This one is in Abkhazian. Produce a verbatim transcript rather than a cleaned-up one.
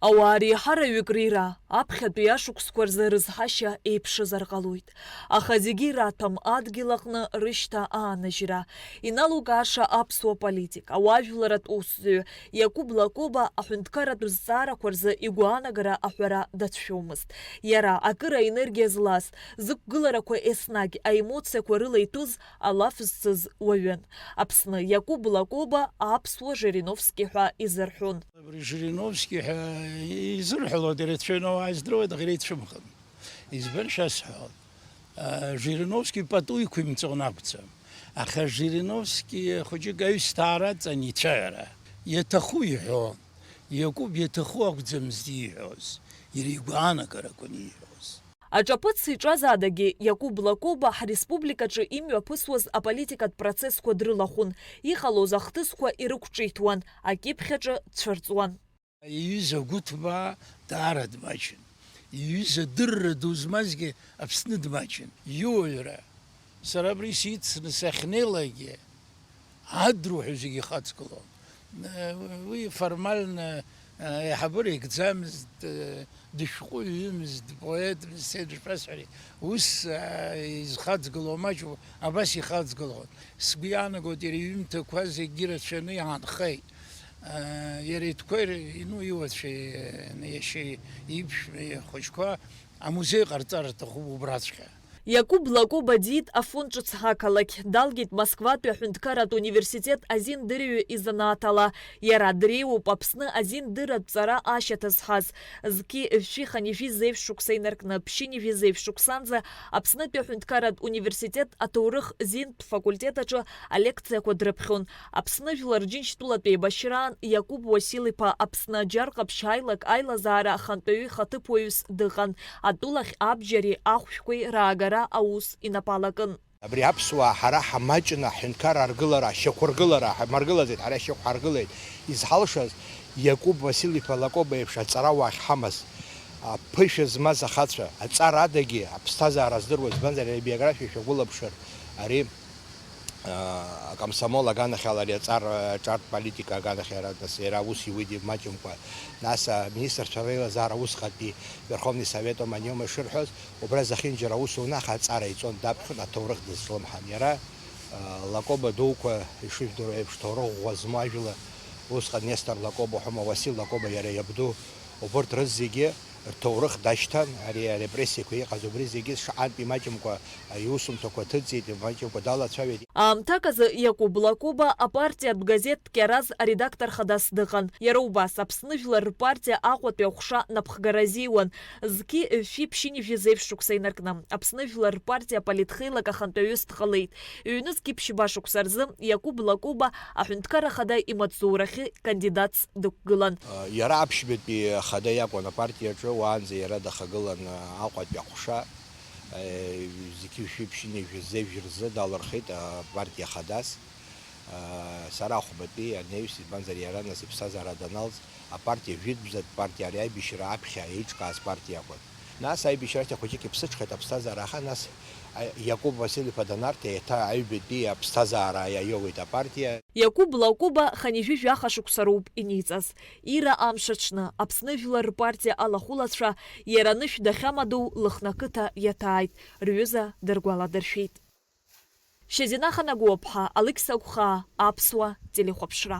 Ауаа реиҳараҩык рира аԥхьатәи ашықәсқәа рзы рызҳашьа еиԥшызар ҟалоит. Аха зегьы ираҭәам адгьыл аҟны рышьҭа аанажьра, иналукааша аԥсуа политик, ауаажәларатә усзуҩ Иакуб Лакоба аҳәынҭқарратә зҵаарақәа рзы игәаанагара аҳәара дацәшәомызт. Иара акыр аенергиа злаз, зықәгыларақәа еснагь аемоциақәа рыла иҭәыз алаф зцыз уаҩын. Аԥсны Иакуб Лакоба аԥсуа Жириновски ҳәа изырҳәон. Абри Жириновски ҳәа изырҳәалоит, ирацәаҩны ауаа издыруеит, аха иреицәымӷын. Избан шәасҳәалак? А, Жириновски пату иқәимҵон акәӡам. Аха Жириновски хәыҷык аҩсҭаара аҵан ицәаҩара. Иаҭаху иҳәон. Иакуб иаҭаху акәӡамызт ииҳәоз. Иара игәаанагарақәан ииҳәоз. Аҿаԥыц иҿазаадагьы Иакуб Лакоба ҳреспубликаҿы имҩаԥысуаз аполитикатә процессқәа дрылахәын, иҟалоз ахҭысқәа ирықәҿиҭуан, акьыԥхь аҿы дцәырҵуан. Иҩыза Гәыҭбаа даара дмаҷын. Иҩыза дырра ду змазгьы Аԥсны дмаҷын. Иуаҩра. Сара абри сицны сахьнеилакгьы, адруҳәа зегьы ихаҵгылон. Уи формально, еиҳабыра икӡамызт, дышәҟәыҩҩымызт, дпоетмызт, сеидрышәасҳәари, ус изхаҵгыло маҷуп, абас ихаҵгылон. Сгәы иаанагоит, иара иҩымҭақәа зегьы рацәаны иаанхеит. Иара итәқәа, ну, иуацәеи, иашьеи иԥшәмеи ихәыҷқәа амузеи ҟарҵар рҭахуп убраҵәҟьа. Иакуб Лакоба диит Афон ҿыц ақалақь, далгеит Москватәи аҳәынҭқарратә университет азиндырҩы изанааҭ ала. Иара дреиуоуп Аԥсны азиндырратә ҵара ашьаҭа зҳаз. Зқьи жәшәи хынҩажәи зеижә шықәса инаркны ԥшьынҩажәи зеижә шықәсанӡа Аԥснытәи аҳәынҭқарратә университет аҭоурых зинтә факультет аҿы алекциақәа дрыԥхьон. Аԥсны Жәлар Џьынџьтәылатә еибашьраан Иакуб Уасил-иԥа Аԥсны аџьар ҟаԥшь аилак аилазаара ахантәаҩы ихаҭыԥуаҩыс дыҟан. Атәылахь абџьари ахәшәқәеи раагара аус инапы алакын. Абри аԥсуаа ҳара ҳамаҷны аҳәынҭқарра аргылара, ашьақәыргылара ҳамаргылаӡеит, ҳара ашьақәҳаргылеит. Изҳалшаз Иакуб Васил-иԥа Лакоба еиԥш аҵарауаа ахьҳамаз, аԥышәа змаз ахацәа, аҵара адагьы аԥсҭазаара здыруа, избанзар, иара ибиографиа шәагәылаԥшыр, ари, а, акомсомол аганахьала ари аҵар-, аҿартә политика аганахьала, нас иара аус иуит имаҷымкәа. Нас аминистрцәа реилазаара усҟатәи Верховный Совет Оманиома ишырҳәоз, убра зехьынџьара аус унаха аҵара иҵон, даԥхьон, аҭоурых дазҿлымҳан. Иара, а, Лакоба дуқәа ишыжәдыруа еиԥш, ҭоурых ӷәӷәа змоу ажәлар, усҟан Нестор Лакоба, Ҳәума Васил Лакоба иара иабду, убырҭ рызегьы рҭоурых дашьҭан, ари арепрессиақәа иҟаз убри зегьы шаҟантә имаҷымкәа иусумҭақәа ҭыҵит, имаҷымкәа далацәажәеит. Аамҭак азы Иакуб Лакоба апартиатә газеҭ Кьараз аредактор хадас дыҟан. Иара убас Аԥсны Жәлар рпартиа Аҟәатәи аҟәша напхгара азиуан. Зқьи жәшәи ԥшьынҩажәи зеижә шықәса инаркны Аԥсны Жәлар рпартиа аполитхеилак ахантәаҩыс дҟалеит. Ҩнызқьи ԥшьба шықәса рзы Иакуб Лакоба аҳәынҭқар ахада имаҵзурахьы кандидатс дықәгылан. Иара аԥшьбатәи ахада иакәын апартиаҿы, уаанӡа иара дахагылан Аҟәатәи аҟәша. Зқьи жәшәи ԥшьынҩажәи зеижә рзы далырхит апартиа хадас. Сара ахәбатәи анаҩс, избанзар, иара нас иԥсҭазаара даналҵ, апартиа жәытәӡатә партиа, ари аибашьра аԥхьа еиҿкааз партиа акәын. Нас аибашьра ашьҭахь хәыҷык иԥсыҽхеит аԥсҭазаара, аха нас, а, Иакуб Васил-иԥа данарҭ, еиҭа аҩбатәи аԥсҭазаара иаиоуеит апартиа. Иакуб Лакоба хынҩажәи жәаха шықәса роуп иниҵаз. Ира амш аҽны Аԥсны Жәлар рпартиа алахәылацәа иара анышә дахьамадоу Лыхны ақыҭа иаҭааит, рҩыза дыргәаладыршәеит. Шьазина Ханагәыаԥҳа, Алықьса Агәхаа, Аԥсуа телехәаԥшра.